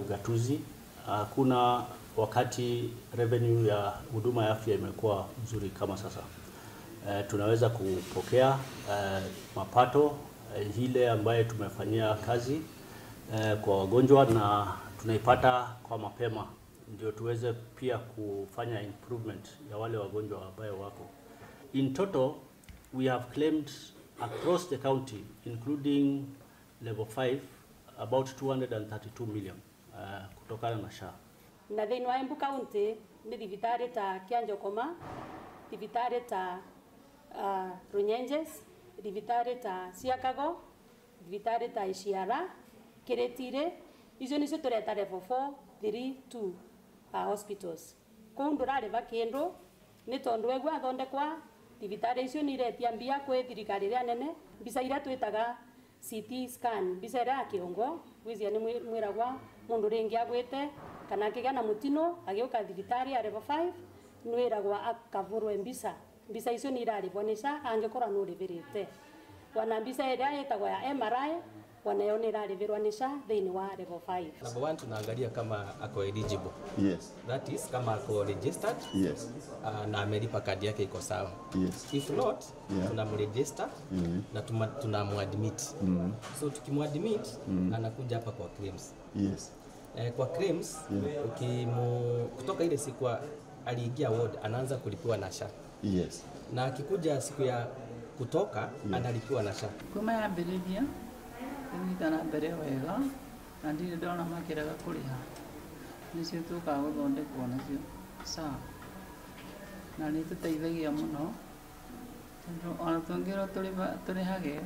Ugatuzi. Hakuna wakati revenue ya huduma ya afya imekuwa nzuri kama sasa. Tunaweza kupokea mapato ile ambayo tumefanyia kazi kwa wagonjwa na tunaipata kwa mapema, ndio tuweze pia kufanya improvement ya wale wagonjwa ambayo wako. In total we have claimed across the county including level 5 about 232 million kutokana na SHA. Na thĩinĩ wa Embu County nĩ thibitarĩ ta Kianjokoma, thibitarĩ ta Runyenjes, thibitarĩ ta Siakago, thibitarĩ ta Ishiara, Kiretire, icio nĩcio tũreta level 4, 3, 2 hospitals. Kũu ndũrarĩba kĩndũ nĩ tondũ wegua athondekwa thibitarĩ icio nĩ iretia mbia kwĩ thirikari ĩrĩa nene, mbica iria twĩtaga CT scan, mbica ĩrĩa ya kĩongo, gwĩcia nĩ mwĩragwa mũndũ rĩngĩ agwĩte kana akĩgĩa na mũtino agĩũka thibitarĩ ya level 5 nwĩragwa akavũrwe mbica. Mbica icio nĩ irarĩbwo nĩ SHA angĩkorwo nĩ ũrĩbĩrĩte. Wana mbica ĩrĩa ĩtagwo ya MRI wanayo nĩ irarĩbĩrwo nĩ SHA thĩinĩ wa level 5. Number 1 tunaangalia kama ako eligible. Yes. That is kama ako registered. Yes. Na amelipa kadi yake iko sawa. Yes. If not, yeah, tunamregister na tunamuadmit. So tukimuadmit anakuja hapa kwa claims. Yes. Kwa claims, yeah, kutoka ile siku aliingia ward anaanza kulipiwa na SHA. Yes. Na akikuja siku ya kutoka, yeah, analipiwa na SHA. Kuma yambĩrĩria nĩnyita na mbere wega na ndirĩ ndona makĩrega kũrĩha, nĩcio tũkaga gũthondekwo nacio SHA, na nĩ tũteithagia mũno tondũ ona tũngĩrwo tũrĩhage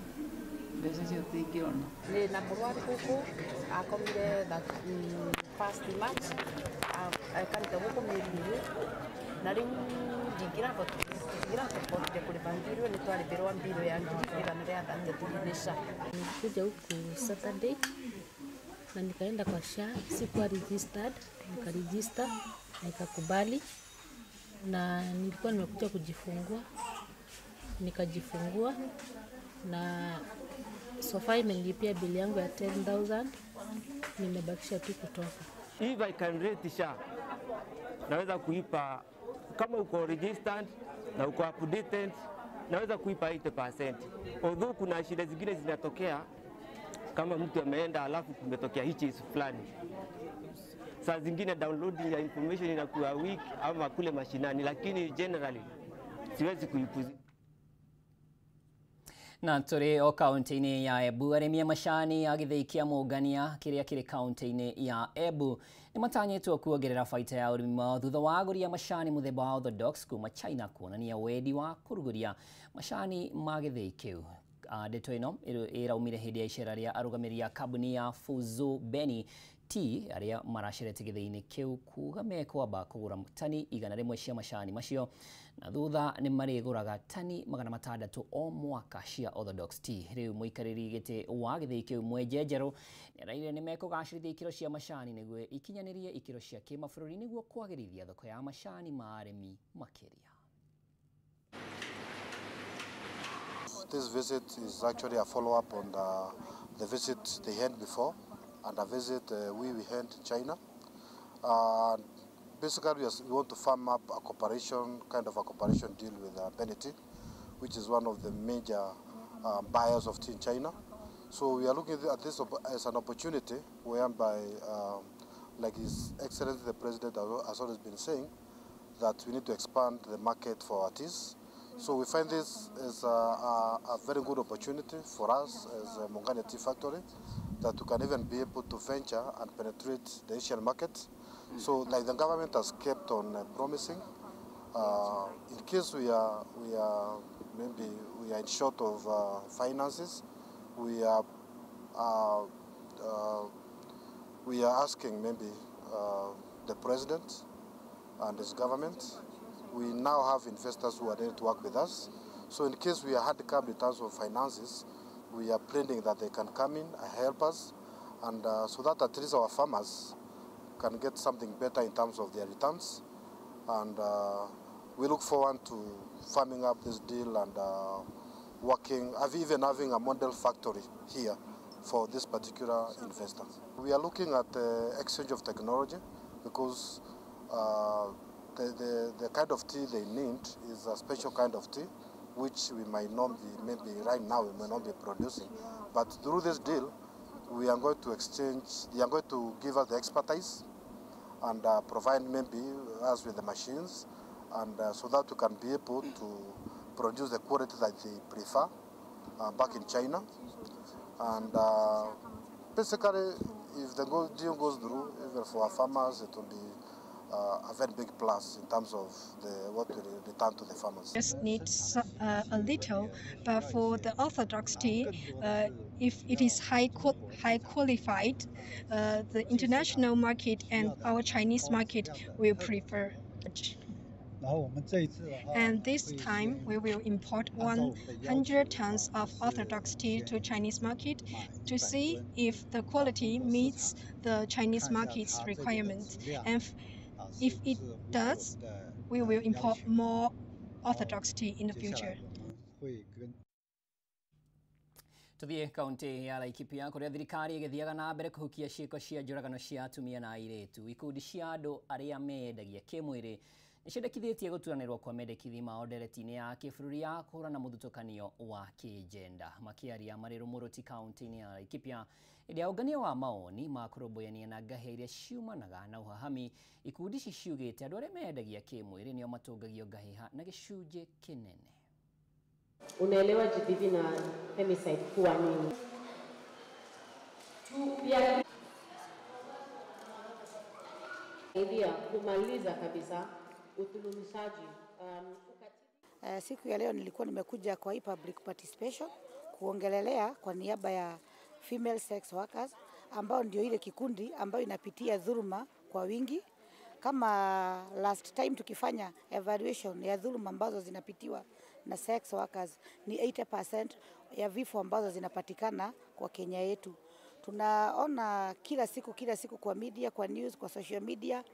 mbeca icio tũtingĩona. Nĩ na mũrwaru gũkũ akomire first March aikarĩte gũkũ mĩeri ĩrĩ na rĩu ndingĩrahotire kũrĩba mbirũ nĩ twarĩbĩrwo mbirũ ya 133 nĩ SHA. Nilikuja huku Saturday na nikaenda kwa SHA, sikuwa registered, nikaregister na ikakubali, na nilikuwa nimekuja kujifungua, nikajifungua na sofa imenilipia bili yangu ya 10,000, nimebakisha tu kutoka. If I can rate SHA, naweza kuipa kama uko registered na uko updated, naweza kuipa 80%. Although kuna shida zingine zinatokea kama mtu ameenda alafu kumetokea hitches fulani. Saa zingine downloading ya information inakuwa weak ama kule mashinani, lakini generally siwezi kuipuzi. Na tũrĩ o kaunti-inĩ ya Embu, arĩmi a macani a gĩthĩi kĩa Mũngania kĩrĩa kĩrĩ kaunti-inĩ ya Embu nĩ matanyĩtwo kuongerera baita ya ũrĩmi wao thutha wa agũri a macani mũthemba wa Orthodox kuma China kuonania wendi wa kũrugũria macani ma gĩthĩi kĩu. Ndeto ĩno ĩraumire hĩndĩ ya icera rĩa arũgamĩrĩri a kambuni ya Fuzu Beni Tea arĩa maracerete gĩthĩi-inĩ kĩu kuga mekwamba kũgũra tani 100 cia macani macio na thutha nĩ marĩgũraga tani 600 o mwaka cia Orthodox Tea. Rĩu mũikarĩri gĩtĩ wa gĩthĩi kĩu Mwenje Njerũ nĩaraire nĩ mekũgacĩrithia ikĩro cia macani nĩguo ikinyanĩrie ikĩro cia kĩmabũrũri nĩguo kwagĩrithia thoko ya macani ma arĩmi makĩria. This visit is actually a follow-up on the visit they had before and a visit we had in China. Basically, we want to firm up a cooperation, kind of a cooperation deal with Benity, which is one of the major buyers of tea in China. So we are looking at this as an opportunity whereby, like His Excellency the President has always been saying, that we need to expand the market for our teas. So we find this as a very good opportunity for us as a Mungania Tea Factory, that we can even be able to venture and penetrate the Asian market. So like the government has kept on promising, in case we are in short of finances, we are asking maybe the president and his government. We now have investors who are ready to work with us. So in case we are handicapped in terms of finances, we are planning that they can come in and help us, and so that at least our farmers can get something better in terms of their returns. And we look forward to farming up this deal and working, even having a model factory here for this particular investor. We are looking at the exchange of technology because the kind of tea they need is a special kind of tea, which we might not be, maybe right now we may not be producing. But through this deal, we are going to exchange, they are going to give us the expertise and provide maybe us with the machines, and so that we can be able to produce the quality that they prefer back in China. And basically, if the deal goes through, even for our farmers, it will be a very big plus in terms of what will return to the farmers. Just needs a little, but for the orthodox tea, if it is high qualified, the international market and our Chinese market will prefer. And this time we will import 100 tons of orthodox tea to Chinese market to see if the quality meets the Chinese market's requirements. And if it does, we will import more orthodox tea in the future. Tuthie kaunti ya Laikipia kuria thirikari igithiaga na mbere kuhukia ciiko cia njũragano cia atumia na airĩtu. Ikundi cia andũ arĩa meyendagia kĩmwĩrĩ nĩciendekithĩtie gũturanĩrwo kwa mendekithia mao ndereti-inĩ ya kĩbũrũri ya kũhũrana mũthutũkanio wa kĩnjenda. Makĩaria marĩ Rũmũrũti kaunti-inĩ ya Laikipia hĩndĩ ya ũngania wa mawoni ma kũrũmbũyania na ngahĩha iria ciumanaga na ũhahami, ikundi ici ciugĩte andũ arĩa meyendagia kĩmwĩrĩ nĩo matũngagio ngahĩha na gĩcunjĩ kĩnene. Unaelewa GBV na femicide kuwa nini? Idea kumaliza kabisa uthulumishaji. Siku ya leo nilikuwa nimekuja kwa hii public participation kuongelelea kwa niaba ya female sex workers ambao ndio ile kikundi ambayo inapitia dhuluma kwa wingi. Kama last time tukifanya evaluation ya dhuluma ambazo zinapitiwa na sex workers ni 80% ya vifo ambazo zinapatikana kwa Kenya yetu. Tunaona kila siku kwa media, kwa news, kwa social media,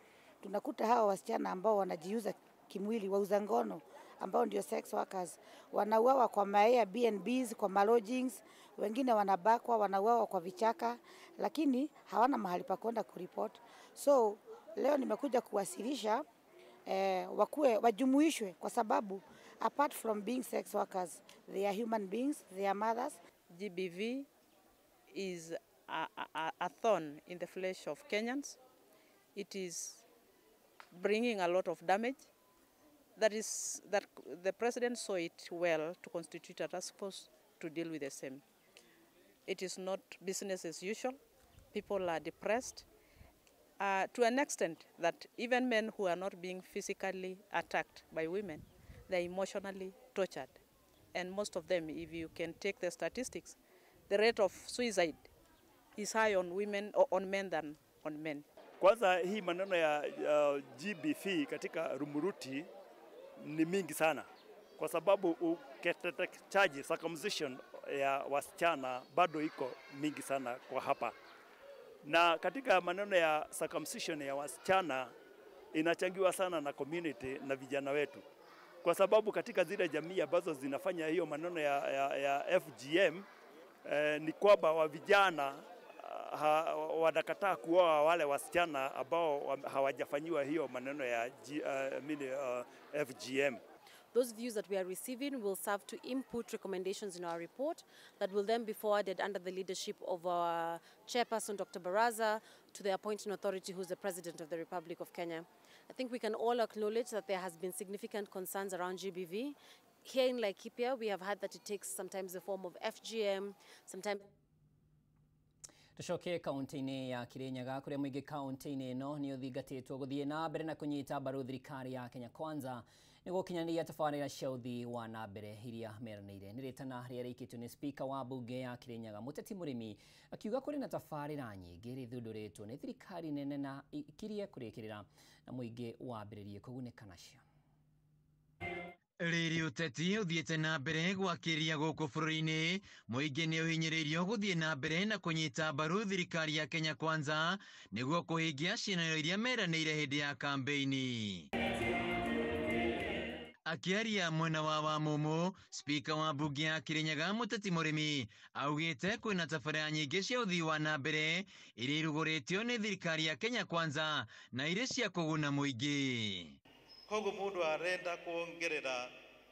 tunakuta hawa wasichana ambao wanajiuza kimwili, wauza ngono ambao ndio sex workers, wanauawa kwa Airbnbs, kwa malodgings, wengine wanabakwa, wanauawa kwa vichaka, lakini hawana mahali pa kwenda kuripot. So leo nimekuja kuwasilisha wakue wajumuishwe kwa sababu apart from being sex workers, they are human beings, they are mothers. GBV is a thorn in the flesh of Kenyans. It is bringing a lot of damage. That is, that the president saw it well to constitute a task force to deal with the same. It is not business as usual. People are depressed to an extent that even men who are not being physically attacked by women, they are emotionally tortured. And most of them, if you can take the statistics, the rate of suicide is high on women or on men than on men. Kwanza hii maneno ya GBV katika Rumuruti ni mingi sana kwa sababu ukeketaji circumcision ya wasichana bado iko mingi sana kwa hapa. Na katika maneno ya circumcision ya wasichana inachangiwa sana na community na vijana wetu. Kwa sababu katika zile jamii ambazo zinafanya hiyo maneno ya FGM ni kwamba wa vijana wanakataa kuoa wale wasichana ambao hawajafanyiwa hiyo maneno ya FGM. Those views that we are receiving will serve to input recommendations in our report that will then be forwarded under the leadership of our chairperson, Dr. Baraza, to the appointing authority, who is the President of the Republic of Kenya. I think we can all acknowledge that there has been significant concerns around GBV. Here in Laikipia, we have had that it takes sometimes the form of FGM, sometimes... Tucoke kaunti-inĩ ya Kirinyaga kuria mũingĩ kaunti-inĩ ĩno nĩ ũthingatĩtwo gũthiĩ na mbere na kũnyita mbaru thirikari ya Kenya Kwanza nĩguo gũkinyanĩria tabarĩra cia ũthii wa na mbere iria meranĩire. Nĩ rĩtana rĩrĩa rĩikĩtio nĩ spika wa mbunge ya Kirinyaga Mũteti Mũrĩmi akiuga kũrĩ na tabarĩra nyingĩ rĩthundũrĩtwo nĩ thirikari nene na ikirie kũrĩkĩrĩra na mũingĩ wambĩrĩrie kũgunĩka nacio. Rĩrĩ ũteti ũthiĩte na mbere gwakĩria gũkũ bũrũri-inĩ, mũingĩ nĩ ũhinyĩrĩirio gũthiĩ na mbere na kũnyita mbaru thirikari ya Kenya Kwanza nĩguo kũhingia ciĩranĩro iria meranĩire hĩndĩ ya kambĩini. Akiaria mwena wa Wamumu, spika wa mbunge ya Kirinyaga Muteti Murimi augite kwina tabarĩra nyingĩ cia ũthii wa na mbere iria irugũrĩtio nĩ thirikari ya Kenya Kwanza na irĩ cia kũguna mũingĩ. Koguo mũndũ arenda kuongerera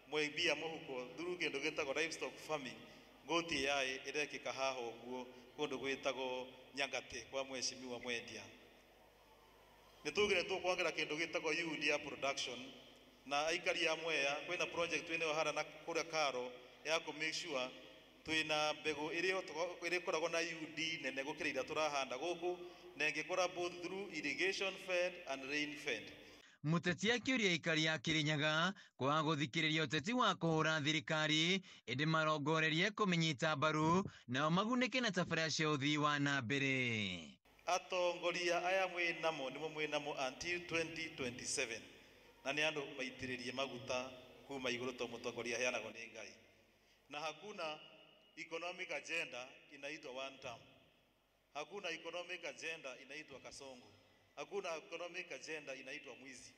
mbia mũhuko through kĩndũ gĩtagwo livestock farming, ngũti AI ĩrekĩka haha ũguo kũndũ gwĩtagwo Nyangati kwa mheshimiwa Mwendia. Nĩ tugire tũkwongera kĩndũ gĩtagwo yield production na aikari a Mwea kwĩna project twĩnayo hara na kũrĩa Karo ya kũ make sure twĩna mbegũ ĩrĩa ĩrĩkoragwo na yield nene gũkĩra iria tũrahanda gũkũ, na ĩngĩkũra both through irrigation fed and rain fed. Muteti akĩũria aikari a Kirinyaga kwaga gũthikĩrĩria ũteti wa kũhũra thirikari ĩndĩ marongorerie kũmĩnyita mbaru nao magunĩke na tabarĩra cia ũthii wa na mbere. Atongoria aya mwĩ namo nĩmo mwĩ namo until 2027, na nĩ andũ maitĩrĩrie maguta kuma igũrũ to mũtongoria aheanagwo nĩ Ngai. Na hakuna economic agenda inaitwa one term. Hakuna economic agenda inaitwa kasongo. Hakuna economic agenda inaitwa mwizi.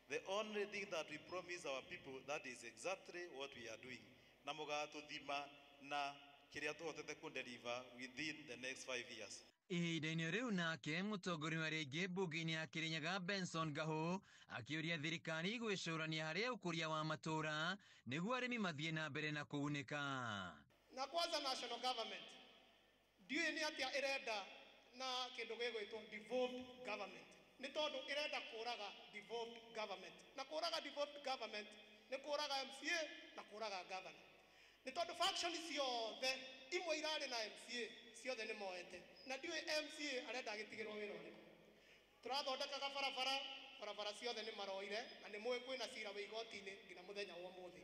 The only thing that we promise our people, that is exactly what we are doing. Na mũgatũthima na kĩrĩa tũhotete kũdeliver within the next 5 years. Ihinda-inĩ rĩu nake mũtongoria wa rĩngĩ mbunge-inĩ ya Kirinyaga Benson Gahu akĩũria thirikari gwĩcũrania harĩ ũkũria wa matũũra nĩguo arĩmi mathiĩ na mbere na kũgunĩka. Na kwanza national government ndiũĩ nĩ atĩa ĩrenda na kĩndũ gĩgwĩtwo devolved government, nĩ tondũ ĩrenda kũraga devolved government, na kũraga devolved government nĩ kũraga MCA na kũraga governor, nĩ tondũ faction ciothe imwe irarĩ na MCA ciothe nĩ moete, na ndiũĩ MCA arenda agĩtigĩrwo wĩra ũrĩkũ. Tũrathondekaga barabara, barabara ciothe nĩ maroire, na nĩ mũĩ kwĩna cira wĩ igoti-inĩ nginya mũthenya wa ũmũthĩ.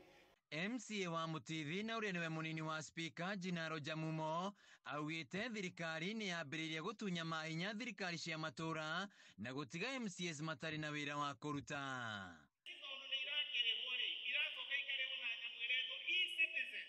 MCA wa Mutithi na ũrĩa nĩwe mũnini wa spika Jinaro Jamumo augĩte thirikari nĩ yambĩrĩirie gũtunya mahinya thirikari cia matũũra na gũtiga MCAs matarĩ na wĩra wa kũruta. Tondũ nĩ irakĩrĩhwo rĩ, iracoka ikarĩhwo na nyamũ ĩretwo e-citizen.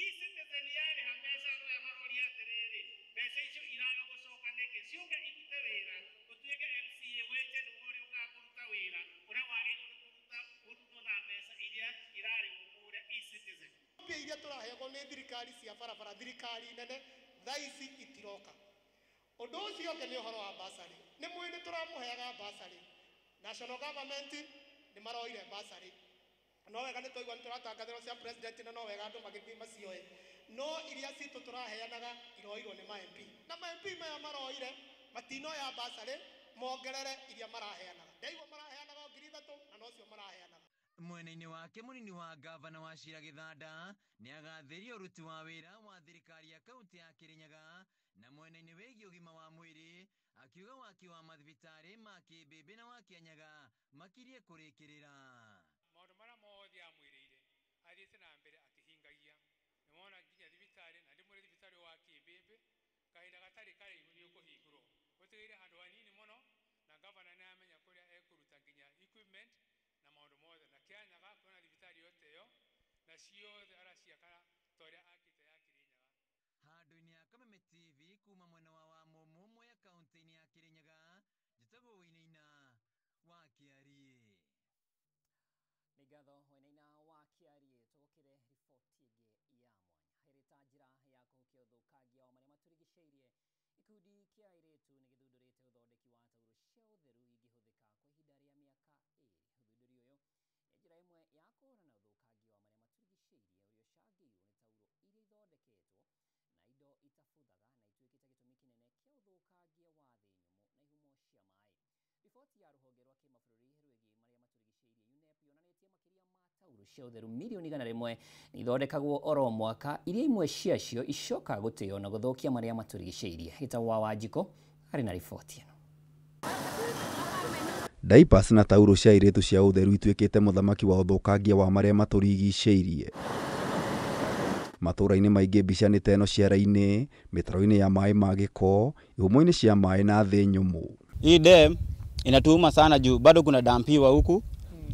E-citizen yarĩha mbeca andũ aya maroria atĩrĩrĩ, mbeca icio iraga gũcoka nĩkĩ? Ciũke irute wĩra, gũtuĩke MCA wenje nĩwe ũrĩa ũkaga kũruta wĩra ũrĩa wagĩrĩirwo nĩ kũruta ũrutwo na mbeca iria irarĩhwo kũrĩa e-citizen. Mbia iria tũraheagwo nĩ thirikari cia barabara, thirikari nene thaa ici itiroka. Ũndũ ũcio ũngĩ nĩ ũhoro wa bursary. Nĩ mũĩ nĩ tũramũheaga bursary. National government nĩ maroire bursary. No wega nĩ twaigua nĩ tũratangathĩrwo cia president, na no wega andũ magĩthiĩ macioe. No iria citũ tũraheanaga iroirwo nĩ ma MP. Na ma MP maya maroire matinoya bursary mongerere iria maraheanaga. Ndaigua maraheanaga o 3,000 na nocio maraheanaga. Mwena-inĩ wake mũnini wa gavana wa Shira Gĩthanda nĩ agathĩria ũruti wa wĩra wa thirikari ya kaunti ya Kirinyaga, na mwena-inĩ wĩgiĩ ũgima wa mwĩrĩ akiuga waki wa mathibitarĩ ma Kĩmbĩmbĩ na wa Kĩanyaga makirie kũrĩkĩrĩra. Maũndũ marĩa mothe amwĩrĩire athiĩte na mbere akĩhingagia, nĩwona nginya thibitarĩ na ndĩmwĩre thibitarĩ wa Kĩmbĩmbĩ kahinda gatarĩ karaihu nĩ ũkũhingũrwo, ũtigĩire handũ hanini mũno, na gavana nĩ amenya kũrĩa ekũruta nginya equipment na maũndũ mothe, na Kĩanyaga kwĩna thibitarĩ yote ĩyo na ciothe araciaka ta ũrĩa akĩte ya Kirinyaga. Handũ-inĩ ya Kameme TV kuma mwena wa Wamumu Mwea kaunti-inĩ ya Kirinyaga, njĩtagwo Wainaina wa Kĩariĩ. Nĩ ngatho Wainaina wa Kĩariĩ. Tũgũkĩre riboti ĩngĩ ya mwanya ĩrĩ ta njĩra ya kũhukia ũthũkangia wa marĩa matũrigicĩirie. Gĩkundi kĩa airĩtu nĩ gĩthundũrĩte ũthondeki wa taurũ cia ũtheru ingĩhũthĩka kwa ihinda rĩa mĩaka 2. Ũthundũri ũyũ nĩ njĩra ĩmwe ya kũhũrana na ũthũkangia wa marĩa matũrigicĩirie ũrĩa ũcangĩirwo nĩ taurũ iria ithondeketwo na indo itabuthaga na ituĩkĩte gĩtũmi kĩnene kĩa ũthũkangia wa thĩ nyũmũ na ihumo cia maĩ. Riboti ya rũhonge rwa kĩmabũrũri rwĩgiĩ marĩa matũrigicĩirie UNEP yonanĩtie makĩria ma taurũ cia ũtheru mirioni 100 ithondekagwo oro mwaka, iria imwe ciacio icokaga gũtĩo na gũthũkia marĩa matũrigicĩirie. Gĩtagwo wa Wanjikũ arĩ na riboti ĩno. Diapers na taurũ cia airĩtu cia ũtheru ituĩkĩte mũthamaki wa ũthũkangia wa marĩa matũrigicĩirie. Matũũra-inĩ maingĩ mbica nĩ ta ĩno ciara-inĩ, mĩtaro-inĩ ya maĩ ma gĩko, ihumo-inĩ cia maĩ na thĩ nyũmũ. Hii dam inatuuma sana juu bado kuna dampiwa huku.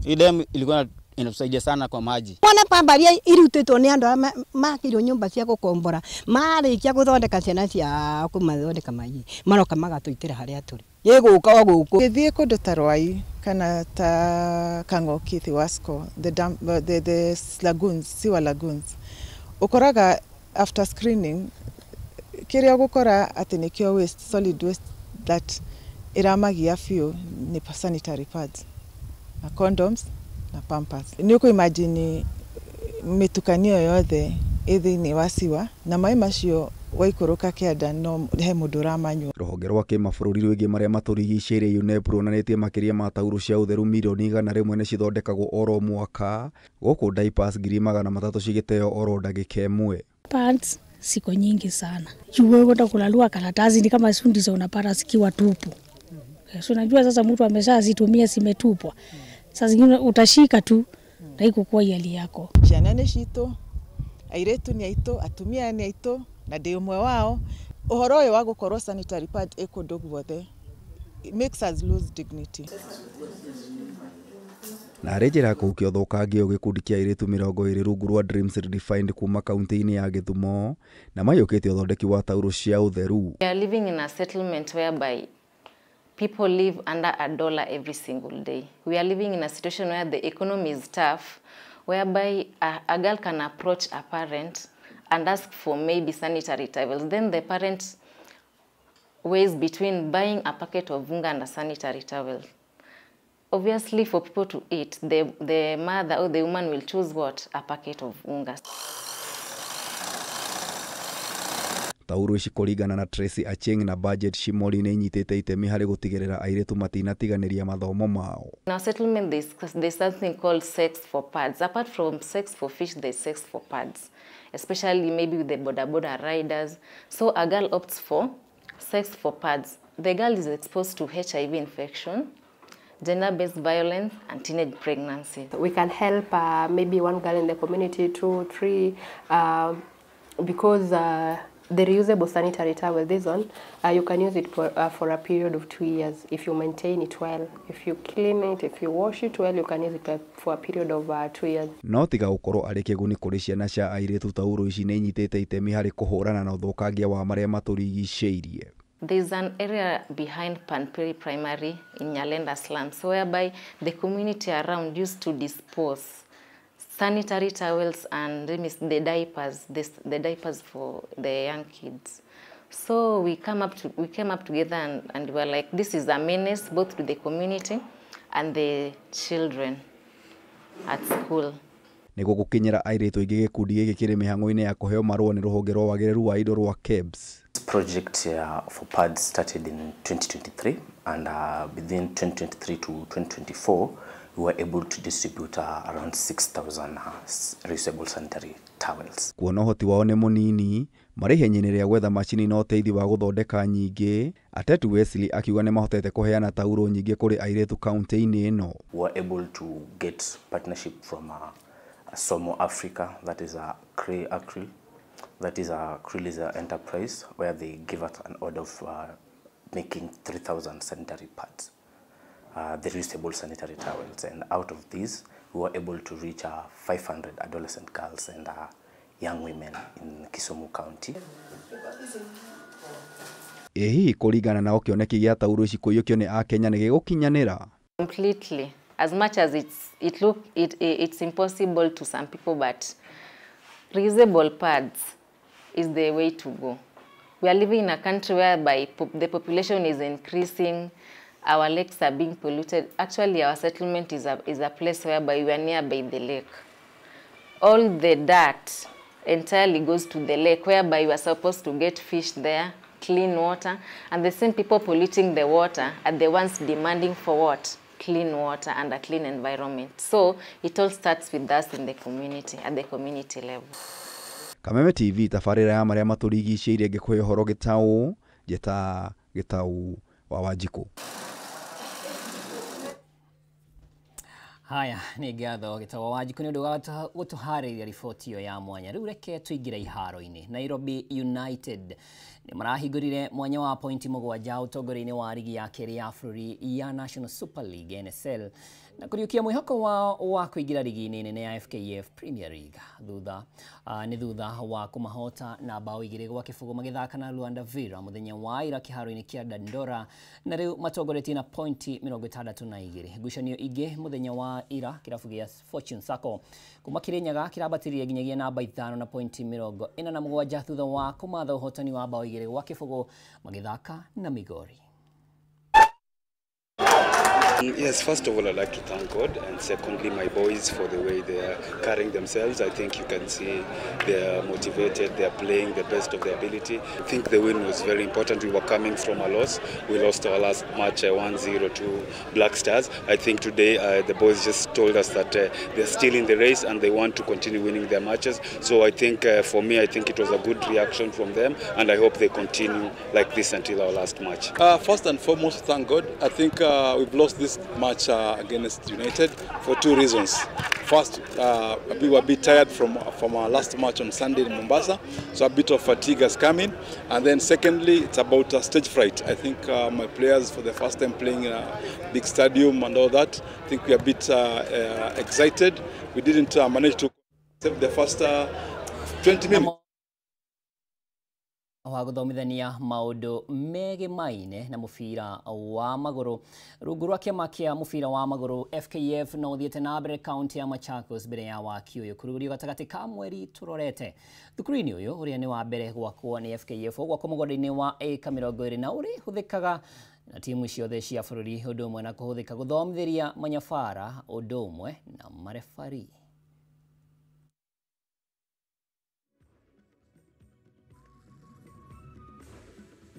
Hii dam ilikuwa inatusaidia sana kwa maji. Mwana pambaria irutĩtwo nĩ andũ arĩa makĩirwo nyũmba cia gũkombora, marĩkia gũthondeka ciana ciao kũmathondeka maĩ, maroka magatũitĩra harĩa tũrĩ. Ĩgũka o gũkũ. Gĩthiĩ kũndũ ta Rwai Kana ta Kang'oki, Thiwasco, the dam, the lagoons, sewer lagoons. Ukoraga after screening kiria gukora ati nikio waste, solid waste that iramagia biũ ni sanitary pads na condoms na pampers. Ni uku imagine mĩtukanio yothe ĩ thĩinĩ wa siwa na maĩ macio waikũrũka kĩanda no he mũndũ ũramanyua. Rũhonge rwa kĩmabũrũri rwĩgiĩ marĩa matũrigicĩirie UNEP ruonanĩtie makĩria ma taurũ cia ũtheru mirioni 100 nĩ cithondekagwo oro mwaka, gũkũ diapers 300,000 cigĩteo oro ndagĩka ĩmwe. Pads siko nyingi sana. Juu wewe kwenda kulalua karatasi ni kama ndizo unapata zikiwa tupu. So unajua sasa mtu ameshazitumia zimetupwa. Sasa zingine utashika tu na ikukuwa hali yako. Ciana nĩ citũ, airĩtu nĩ aitũ, atumia nĩ aitũ na ndĩ ũmwe wao. Ũhoro ũyũ wa gũkorwo sanitary pad ĩ kũndũ guothe makes us lose dignity. Na arĩ njĩra ya kũhukia ũthũkangia ũyũ, gĩkundi kĩa airĩtu 20 rungu rwa Dreams Redefined kuma kaunti-inĩ ya Gĩthumo na maiyũkĩtie ũthondeki wa taurũ cia ũtheru. We are living in a settlement whereby people live under $1 every single day. We are living in a situation where the economy is tough, whereby a girl can approach a parent and ask for maybe sanitary towels. Then the parent weighs between buying a packet of unga and a sanitary towel. Obviously, for people to eat, the mother or the woman will choose what? A packet of unga. Taurũ ici kũringana na Tracy Achieng na Budget Shimori nĩ inyitĩte itemi harĩ gũtigĩrĩra airĩtu matinatiganĩria mathomo mao. In our settlement, there's something called sex for pads. Apart from sex for fish, there's sex for pads, especially maybe with the boda boda riders. So a girl opts for sex for pads. The girl is exposed to HIV infection, gender-based violence, and teenage pregnancy. We can help maybe one girl in the community, 2, 3, because the reusable sanitary towel, this one, you can use it for a period of 2 years if you maintain it well. If you clean it, if you wash it well, you can use it for a period of 2 years. No tiga gũkorwo arĩ kĩguni kũrĩ ciana cia airĩtu, taurũ ici nĩ inyitĩte itemi harĩ kũhũrana na ũthũkangia wa marĩa matũrigicĩirie. There's an area behind Panperi Primary in Nyalenda slums whereby the community around used to dispose sanitary towels and the diapers, the diapers for the young kids. So we came up together and we were like, this is a menace both to the community and the children at school. Nĩguo gũkinyĩra airĩtu aingĩ, gĩkundi gĩkĩ kĩrĩ mĩhang'o-inĩ ya kũheo marũa nĩ rũhonge rwa wagĩrĩru wa indo rwa KEBS. This project for pads started in 2023, and within 2023 to 2024 we were able to distribute around 6,000 reusable sanitary towels. Kuona ũhoti wao nĩ mũnini, marĩ ihenya-inĩ rĩa gwetha macini na ũteithio wa gũthondeka nyingĩ, Atetu Wesley akiuga nĩ mahotete kũheana taurũ nyingĩ kũrĩ airĩtu kaunti-inĩ ĩno. We were able to get partnership from Somo Africa, that is a Acryl, that is a Acryl enterprise, where they give us an order of making 3,000 sanitary pads, the reusable sanitary towels, and out of these we were able to reach 500 adolescent girls and young women in Kisumu County. Ĩ hihi kũringana nao kĩoneki gĩa taurũ ici kũiyũkio nĩ akenya nĩ gĩgũkinyanĩra? Completely. As much as it's impossible to some people, but reusable pads is the way to go. We are living in a country whereby the population is increasing, our lakes are being polluted. Actually, our settlement is a place whereby we are nearby the lake. All the dirt entirely goes to the lake, whereby we are supposed to get fish there, clean water, and the same people polluting the water are the ones demanding for what? Clean water and a clean environment. So it all starts with us in the community, at the community level. Kameme TV tabarĩra ya marĩa matũrigicĩirie ngĩkũhe ũhoro gĩtaũ njĩta Gĩtaũ wa Wanjikũ. Haya, nĩ ngatho Gĩtaũ wa Wanjikũ nĩ ũndũ wa gũtũharĩria riboti ĩyo ya mwanya. Rĩu reke tũingĩre iharo-inĩ. Nairobi United Nĩ marahingũrire mwanya wa pointi 7 ũtongoria-inĩ wa rigi ya kerĩ ya bũrũri ya National Super League NSL na kũriũkia mwĩhoko wao wa kũingĩra rigi-inĩ nene ya FKF Premier League thutha nĩ thutha wa kũmahota na bao 2-0 magĩthaka na Luanda Villa mũthenya wa ira kĩharo-inĩ kĩa Dandora na rĩu matongoretie na pointi 62. Ngucanio ingĩ mũthenya wa ira kĩrabu gĩa Fortune Sacco kuma Kirinyaga kĩrambatĩrire nginyagia namba 5 na pointi 47 thutha wa kũmatha ũhotani wa bao 2-0 magĩthaka na Migori. Yes, first of all, I'd like to thank God, and secondly, my boys for the way they are carrying themselves. I think you can see they are motivated, they are playing the best of their ability. I think the win was very important. We were coming from a loss. We lost our last match 1-0 to Black Stars. I think today the boys just told us that they're still in the race and they want to continue winning their matches. So I think for me, I think it was a good reaction from them, and I hope they continue like this until our last match. First and foremost, thank God. I think we've lost this match against United for two reasons. First, we were a bit tired from our last match on Sunday in Mombasa, so a bit of fatigue has come in. And then secondly, it's about stage fright. I think my players, for the first time playing in a big stadium and all that, I think we are a bit excited. We didn't manage to save the first 20 minutes. Wa guthomithania maundu megimaine na mubira wa maguru rungu rwa kiama kia mubira wa maguru FKF no uthiite na mbere kaunti ya Machakos mbere ya waki uyu kurugurio gatagati ka mweri turorete thukuru-ini uyu uria ni wa mbere gwakwo ni FKF gwakwo mugunda-ini wa eka 20 na uri huthikaga na timu ciothe cia bururi undu umwe na kuhuthika guthomithiria manyabara undu umwe na marefari.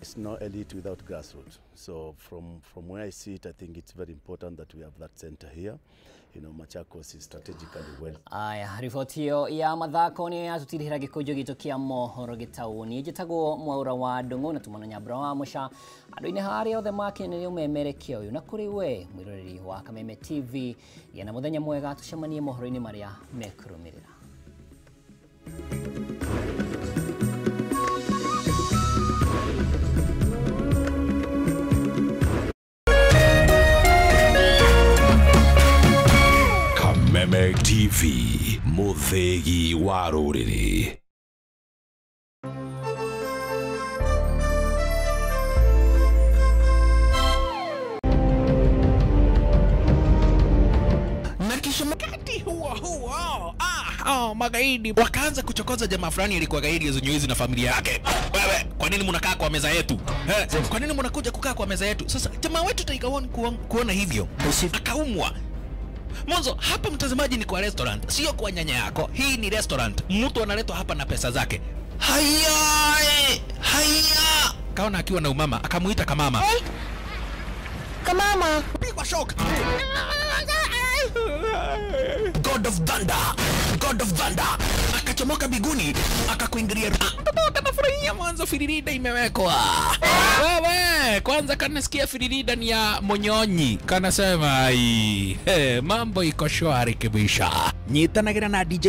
It's not elite without grassroots. So from where I see it, I think it's very important that we have that center here. You know, Machakos is strategically well. Aya, riboti hiyo ya mathako ni yatutirihira gikunjo gitu kia mohoro gitauni njitagwo Mwaura wa Ndung'u na tumana Nyambura wa Musha andu-ini haria othe makinyanĩria ũmemerekia ũyũ na kũrĩ we mwĩroreri wa Kameme TV gĩa na mũthenya mwega tucemanie mohoro-inĩ marĩa mekũrũmĩrĩra. Kameme TV, muthegi wa rũrĩrĩ. Na kisha wakati huo huo, magaidi wakaanza kuchokoza jamaa fulani alikuwa gaidi zenye na familia yake. Wewe, kwa nini mnakaa kwa meza yetu? Kwa nini mnakuja kukaa kwa meza yetu? Sasa jamaa wetu Tiger One kuona hivyo, akaumwa. Mwanzo hapa mtazamaji ni kwa restaurant, sio kwa nyanya yako. Hii ni restaurant. Mtu analetwa hapa na pesa zake. Haya, haya. Kaona akiwa na umama, akamuita kamama. Hey. Kamama. Pigwa shock. God of Thunder. God of Thunder. Akachomoka biguni, akakuingilia. Mtoto akanafurahia mwanzo firirida imewekwa. Wewe, kwanza kanasikia firirida ni ya monyonyi. Kanasema ai, hey, mambo iko shwari kibisha. Nyitanagira na DJ